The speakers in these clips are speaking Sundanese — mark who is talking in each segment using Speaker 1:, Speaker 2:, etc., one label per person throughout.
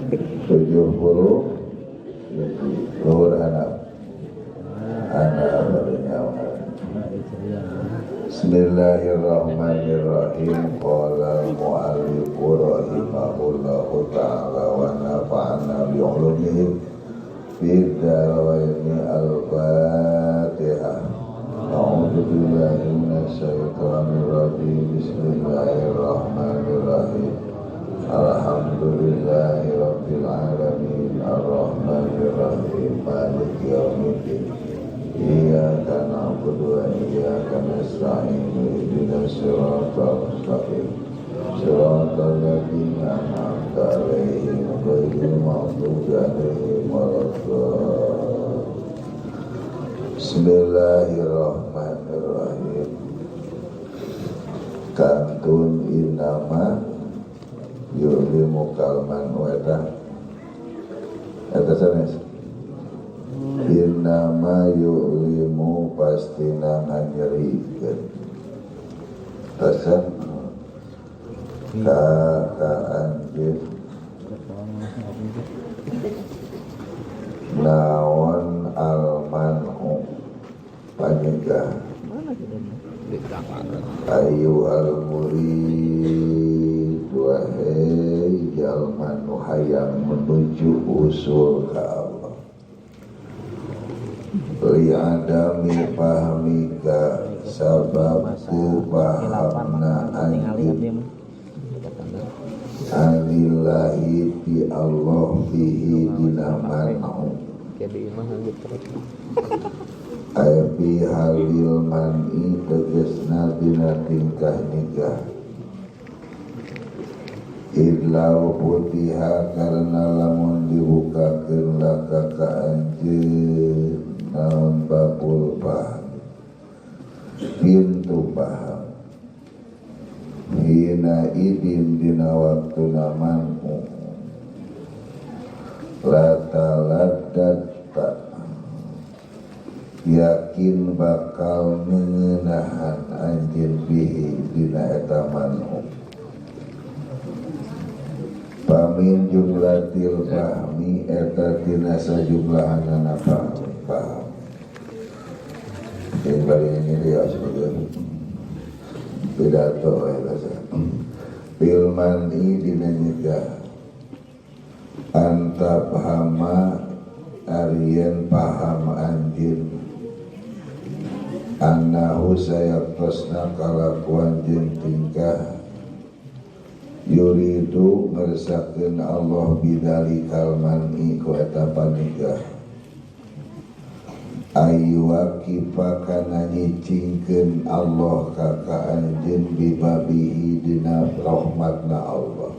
Speaker 1: 70 luhur anak anak bernyawa. Bismillahirrahmanirrahim. Qala al-mu'allif rahimahullahu ta'ala wa nafa'ana bi ulumihi fid dharaini. Al-Fatihah. A'udzu billahi minasyaitonir rajim. Bismillahirrahmanirrahim. Alhamdulillahi rabbil alamin, arrahmanir rahim, maliki yaumiddin. Iyyaka na'budu wa iyyaka nasta'in, ihdinas siratal mustaqim, siratal ladzina an'amta 'alaihim ghairil maghdubi 'alaihim waladdallin. Bismillahirrahmanirrahim. Kantun innama yu'limu kalman weta eta sanes innama yu'limu pastina nganyerikeun tasan ka ka anjeun naon almanu panyegah ayyuhal murid, wahai jalma nu hayang menuju usul ka Allah, li adami fahmika sabab ku pahamna anjeun anillahi ti Allah fihi dina man'u ay fi halil man'i tegesna dina tingkah nikah. Idlau putiha karena lamun dibukakeun laka ka anjeun naon babul paham, pintu paham, hina idin dina waktuna man'u, lataladdata yakin bakal ngeuneunahan anjeun bihi dina eta man'u. Pamin jumlatil fahmi eta tina sajumlahanana paham. Yang paling ini dia sebagai pidato ya bahasa. Bil man'i dina nyegah anta pahama arien paham anjeun annahu sayaktosna kalakuan jeung tingkah yuridu ngersakeun Allah bidzalikal man'i ku eta panigah ayu waqifa kana nyicingkeun Allah ka ka anjeun bibabihi dina rahmatna Allah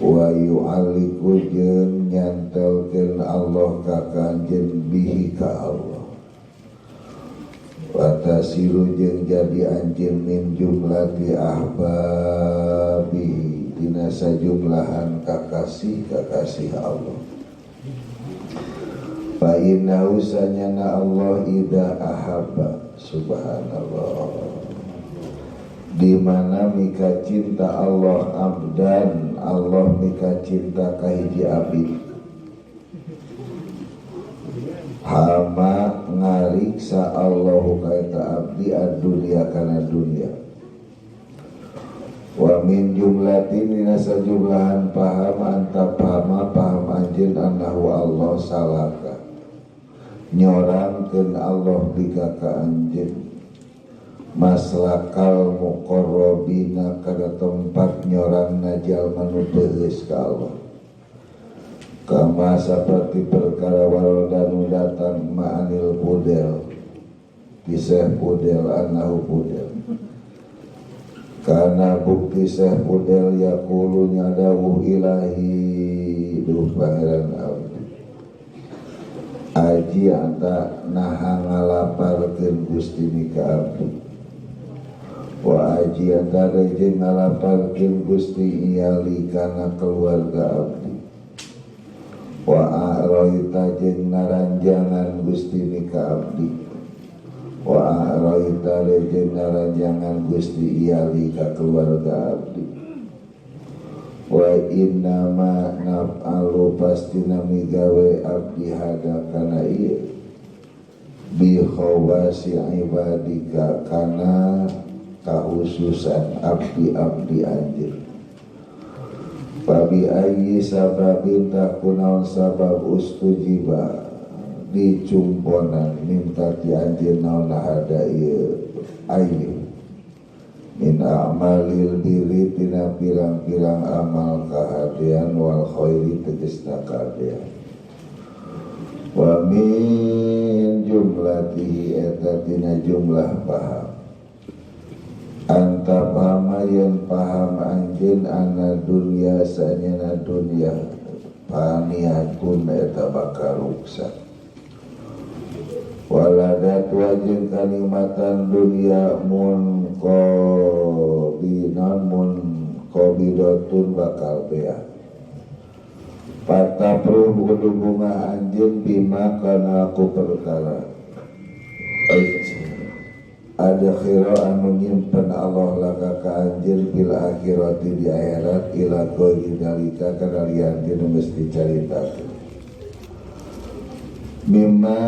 Speaker 1: wa yu'alliqu jeung nyantelkeun Allah ka ka anjeun bihi ka Allah wa tasiru jeung jadi anjeun min jumlati ahbabihi dina sajumlahan kakasih kakasih Allah. Fa innahu sanyana Allah idza ahabba, subhanallah, di mana mika cinta Allah abdan, Allah mika cinta ka hiji abdi, hama ngariksa Allahu ka eta abdi ad-dunya kana dunya. Wa min jumlatin dina sajumlahan paham anta pahama paham anjeun annahu Allah salaka nyorangkeun Allah bika ka anjeun maslakal muqarrabina kana tempat nyorangna jalma nu teueus ka Allah kama saperti perkara warodanu datang ma'anil pudel kisah pudel annahu pudel karena bukti Syekh Pudel yaqulu nyadawuh ilahi duh pangeran abdi aji anta naha ngalaparkeun Gusti mika abdi wa aji anta reje ngalaparkeun Gusti iyali kana keluarga abdi wa a'raita jeung naranjangan Gusti mika abdi wa a'raita jeung naranjangan Gusti iyali ka keluarga abdi wa innama naf'alu pastina migawe abdi hada kana ieu bi khawasi ibadika kana kahususan abdi-abdi anjeun. Babi ayyi sababin takunaon sabab ustujiba dicumponan minta ti anjeun naon hada ieu ayyu min a'malil birri tina pirang-pirang amal kahadean wal khairi tegesna kahadean wa min jumlatihi eta tina jumlah paham anta pahama yang paham anjeun anna dunya sanyana dunya paniatun eta bakal ruksak waladat wajin kalimatan dunya mun qabinan mun qabidatun bakal bea patapruh kudu bunga anjeun bima kana ku perkara ada khira anu nyimpen Allah laka ka anjeun bil akhirati di akhirat ila ghairi dalika kana lian tinu mesti caritakeun mimma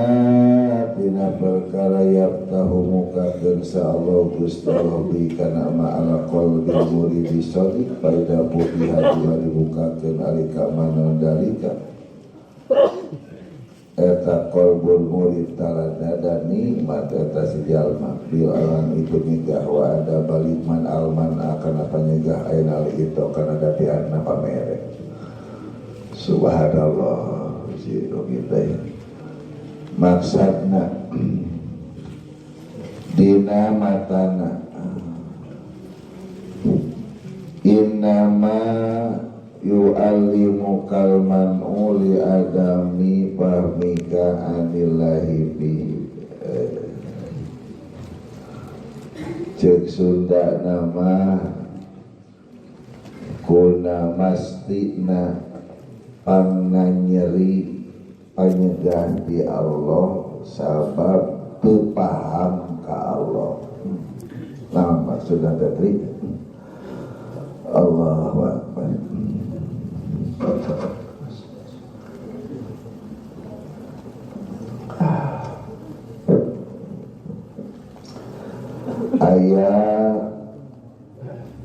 Speaker 1: tina perkara yaftahu mukakeun sa Allah Gusti Allah bi kana ma'ala qalbi muridi shadiq faida budiha dibukakeun alika manon dalika eta qalbul murid taladada nikmat eta si jalma bil alan itu nyegah wa ada balikman alman akan apa nyegah ainal itu kana dapianna pamere. Subhanallah si teh maksudna dina matana innama yu'allimu kalman uli adami fahmika anillahi bi cek Sunda nama kuna mastina panganyeri panyegah di Allah sabab teu paham ka Allah. Nah maksudna teh Allahu Akbar. Aya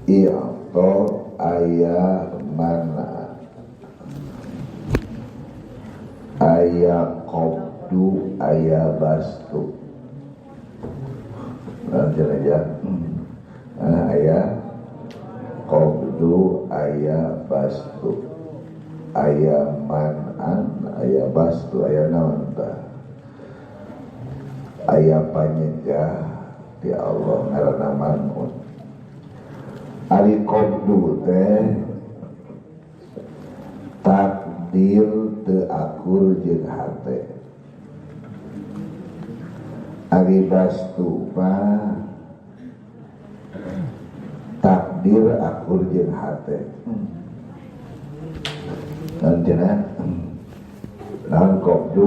Speaker 1: i'ta aya mana aya qabdu aya bastu. Nanti aja aya qabdu aya bastu aya man'an aya bastu aya naon tah aya panyegah di Allah ngaranna man'un. Ari qabdu teh takdir teu akur jeung hate. Ari bastu mah takdir akur jeung hate. Dan cenah naon qabdu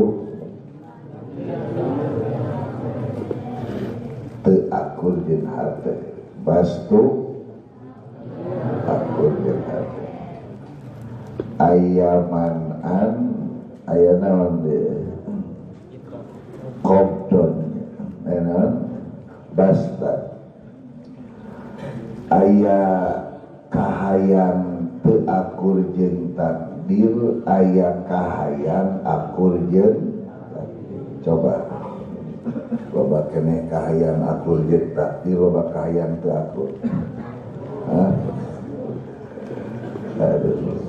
Speaker 1: teu akur jeung hate, bastu akur jeung hate. Aya man'an aya naon deui qabdon aya naon basta aya kahayang teu akur jeung takdir aya kahayang akur jeung takdir. Coba loba keneh kahayang akur jeung takdir loba kahayang teu akur. Hah? Aduh,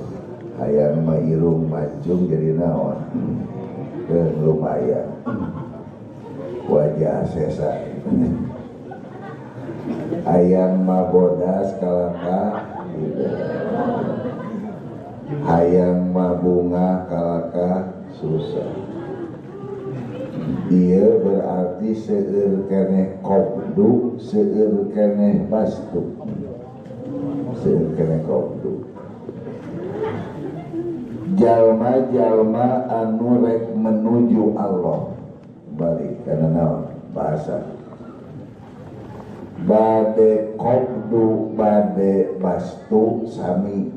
Speaker 1: hayang mah irung mancung jadi naon keun lumayan wajah sesa. Hayang mah bodas kalaka gitu. Hayang mah bunga kalaka susah. Ieu berarti seueur keneh qabdu seueur keneh bastu seueur keneh qabdu. Jalma-jalma anu rek menuju Allah balik karena naon bahasa bade qabdu bade bastu sami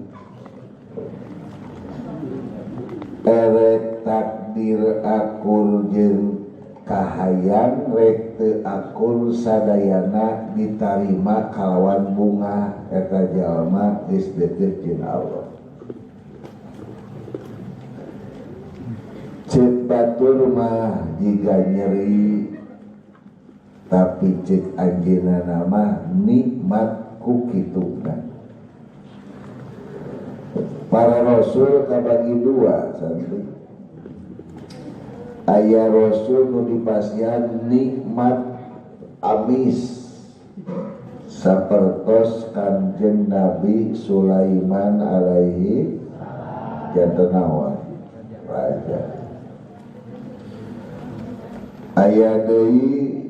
Speaker 1: Erek takdir akur jeung kahayang rek teu akur sadayana ditarima kalawan bunga eta jalma geus deukeut jeung Allah. Ceuk batur mah jiga nyeri tapi ceuk anjeunna mah nikmat ku kituna. Para rasul kabagi dua santri. Aya rasul nu dipasihan nikmat amis sapertos Kanjeng Nabi Sulaiman alaihi janten naon raja. Aya deui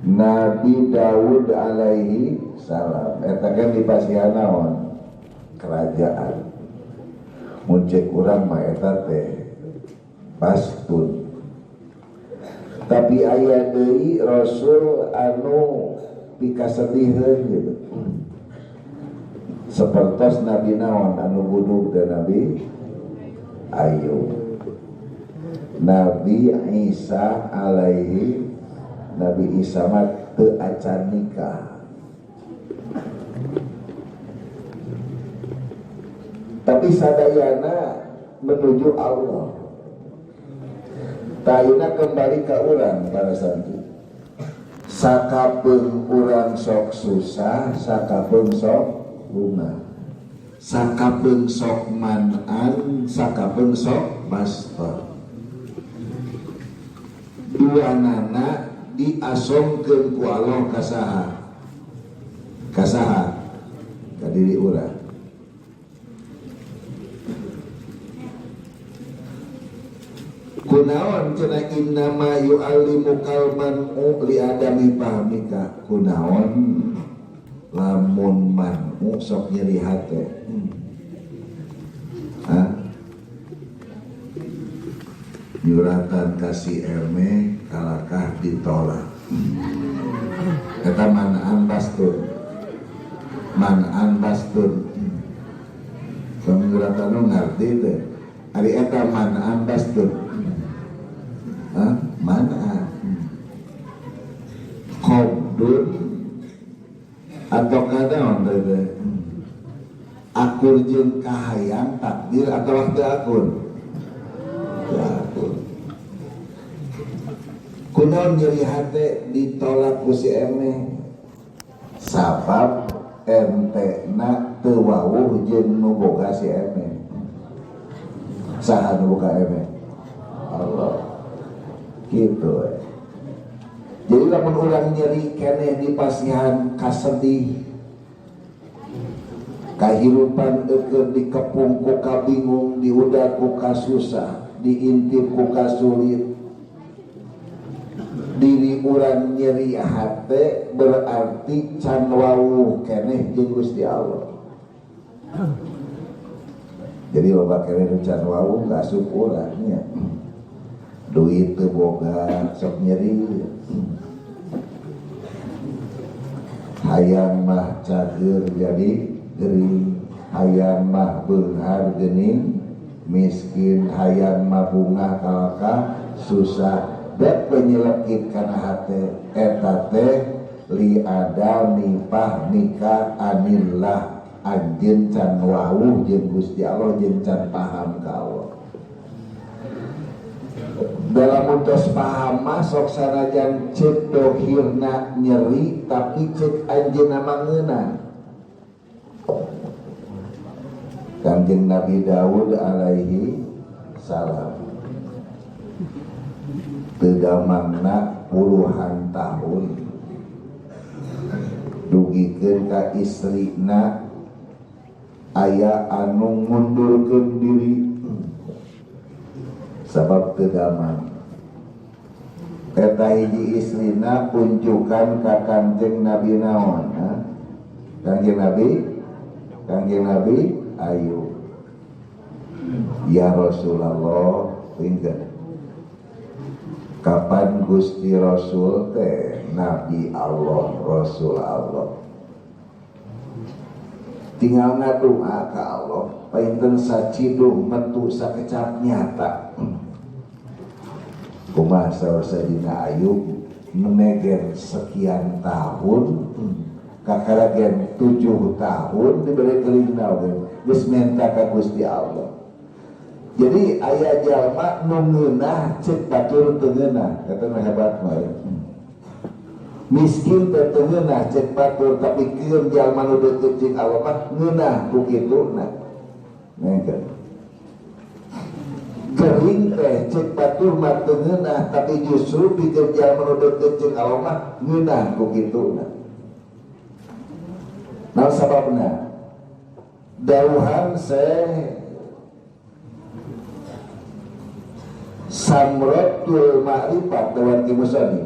Speaker 1: Nabi Daud alaihi salam eta kan dipasihan naon kerajaan. Mun cek urang mah eta teh pastun. Tapi aya deui rasul anu pikasediheun gitu. Sapertos Nabi naon anu budug teh Nabi Ayub. Nabi Isa alaihi, Nabi Isa mah teu acan nikah. Tapi sadayana menuju Allah. Tayuna kembali ke urang para santri. Sakapeung urang sok susah, sakapeung sok bunga. Sakapeung sok manan, sakapeung sok bastor. Dua nana diasongkeun ku Allah ka saha? Ka saha? Ka diri urang. Kunaon cenah innama yu'allimukal man'u li adami pahmika. Kunaon lamun man'u sok nyeri hate. Hah? Nyuratan kasih elme kalakah ditolak. Eta man'an bastun. Man'an bastun. Nyuratan nu ngarti teh. Ari eta man'an bastun. Mana kobdun atau kadang akur jeung kahayang takdir atau waktu akur ya, akur kunaon nyeri hate ditolak ku si emeh sabab entena teu wawuh jeung nu boga si emeh. Saha nu boga emeh? Allah. Gitu. Jadi lamun urang nyeri keneh di pasihan kasedih, kahirupan eukeun dikepung ku kabingung, diudak ku kasusah, diintip ku kasulit. Diri urang nyeri hate berarti can wawuh keneh jeung Gusti Allah. Jadi loba keneh nu can wawuh kasup urang nya. Duit teu boga sok nyeri, hayang mah cager jadi gering, hayang mah beunghar geuning miskin, hayang mah bungah kalakah susah. Dek penyelekit kana hate eta teh li adami pahmika anillah, anjeun can wawuh jeung Gusti Allah jeung can paham ka Allah. Dalam utos paham mah sok sanajan ceuk dohirna nyeri tapi ceuk anjeunna mah ngeunah. Kanjeng Nabi Daud alaihi salam teu damangna puluhan tahun dugikeun ka istrina aya anu ngundurkeun diri sabab teu damang. Eta hiji istrina kunjukan ka Kanjeng Nabi naon? Kanjeng Nabi? Kanjeng Nabi Ayub. Ya Rasulullah, tinggal. Kapan Gusti Rasul teh Nabi Allah, Rasul Allah. Tinggal ngadoa ka Allah painten saciduh metu sakecap nyata. Kumaha saur Sayyidina Ayub meneger sekian tahun kakaragen 7 tahun diberi keringna oge geus menta ka Gusti Allah. Jadi aya jalma nu ngeunah ceuk batur teu ngeunah, eta mah hebat mah ya. Miskin teh teu ngeunah ceuk batur tapi keur jalma nu deukeut jeung Allah mah ngeunah ku kituna. Nengkeun. Kering teh ceuk batur mah teu ngeunah tapi justru pikeun jalma nu deukeut jeung Allah mah ngeunah ku kituna. Naon sababna? Dauhan Syekh Samratul Ma'rifat Dewan Kimusani,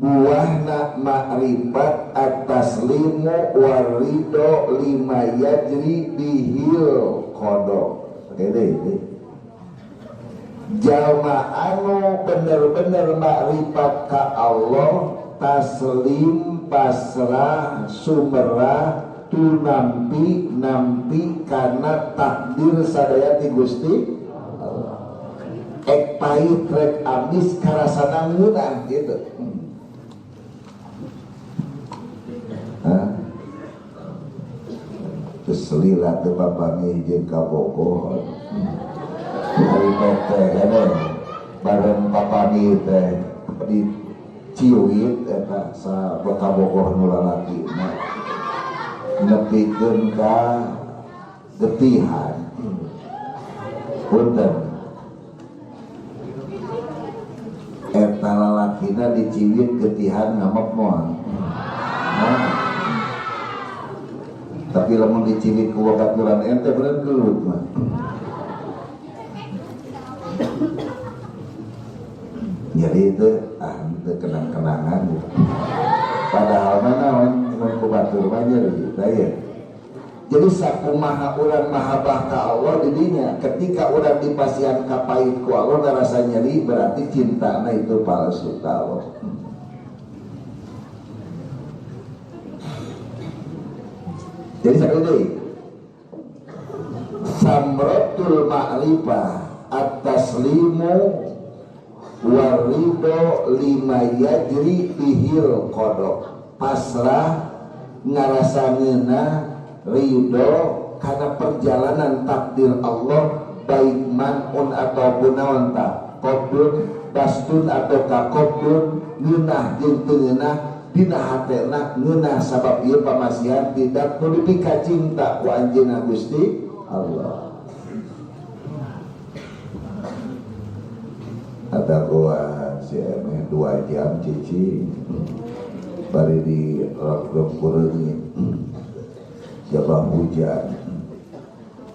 Speaker 1: buahna ma'rifat atas limu warido lima yajri bihil kodok. Oke, jalma anu bener-bener ma'rifat ka Allah taslim pasrah sumerah tu nampi nampi karena takdir sadaya ti Gusti Allah. Ek pahit rek amis karasana ngeunah gitu. Hah? Terus lila teu papanggih jeung kabogoh. Ari teh hene bareng papanggih teh di ciuit eta sa kabogoh nu lalaki mah nepikeun ka getihan. Punten. Eta lalakina diciwit getihan ngamek moal. Nah. Tapi lamun diciwit ku babaturan ente bener gelut mah. Jadi itu itu kenang-kenangan gitu. Padahal mah naon mun ku batur mah nyeri tah. Jadi sakumaha urang mahabbah ka Allah didinya ketika urang dipasihan ka pahit ku Allah ngarasa nyeri berarti cintana itu palsu ka Allah. Jadi sekali deui samratul ma'rifah at-taslimu warido lima yajri bihil kodok. Pasrah ngarasa ngeunah ridho karena perjalanan takdir Allah baik manun ataupun naon ta qobdun bastun atau kakobdun ngeunah jeung teu ngeunah dina hatena ngeunah sabab ieu pamasihan tidak nu dipika cinta ku anjeunna Gusti Allah. Ada gua si emeh 2 jam cici bari di rok kureungit jabah hujan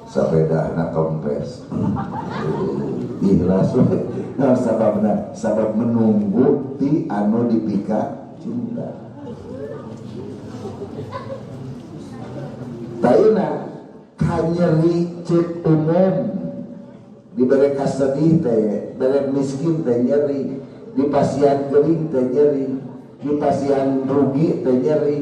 Speaker 1: sepedana kempes ikhlas. Nah, sababna sabab menunggu ti anu dipika cinta. Taina kanyeri ceuk umum dibere kasedih teh, bere miskin teh nyeri, dipasihan gering teh nyeri, dipasihan rugi teh nyeri.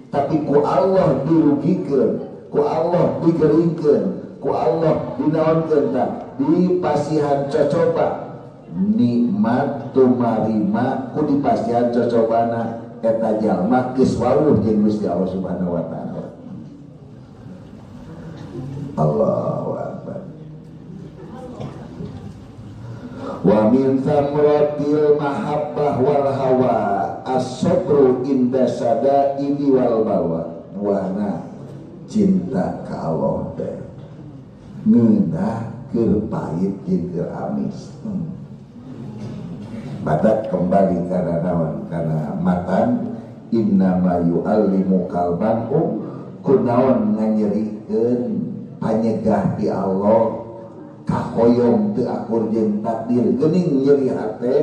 Speaker 1: Tapi ku Allah dirugikan, ku Allah digeringkan, ku Allah dinaonkeun tah, dipasihan cocoba nikmat tumarima ku dipasihan cocobana eta jalma geus wawuh jeung Gusti Allah Subhanahu wa taala. Allahu akbar. Wa min thamratil mahabbah wal hawa as-sabru inda sadaidi wal balwa. Buahna cinta ka Allah teh ngeunah keur pahit jeung keur amis. Badak kembali karena naon? Karena matan innama yu'allimu kalban kunaon nganyerikeun panyegah ti Allah kahoyong teu akur jeung takdir geuning nyeri hate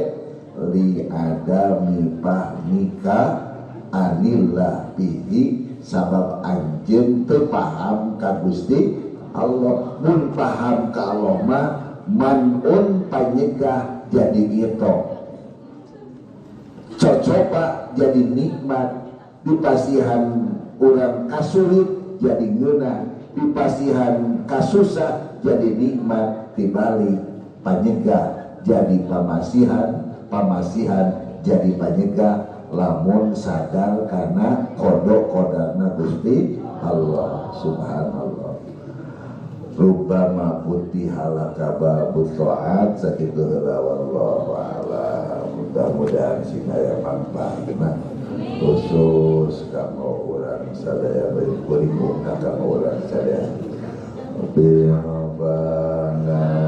Speaker 1: li adami fahmika anillah bihi sabab anjeun teu paham ka Gusti Allah. Mun paham ka Allah mah manun panyegah jadi gitu cocoba jadi nikmat dipasihan urang kasulit jadi ngeunah, dipasihan kasusah jadi nikmat, tibalik panyegah jadi pamasihan, pamasihan jadi panyegah lamun sadar karena kodok kodarna Gusti Allah subhanallah. Rubama putih halaka babu ta'at sakitu heula wallahu a'lam. Mudah-mudahan sing aya manfaatna khusus kanggo urang sadaya, kuring umumna kanggo urang sadaya. Rabbana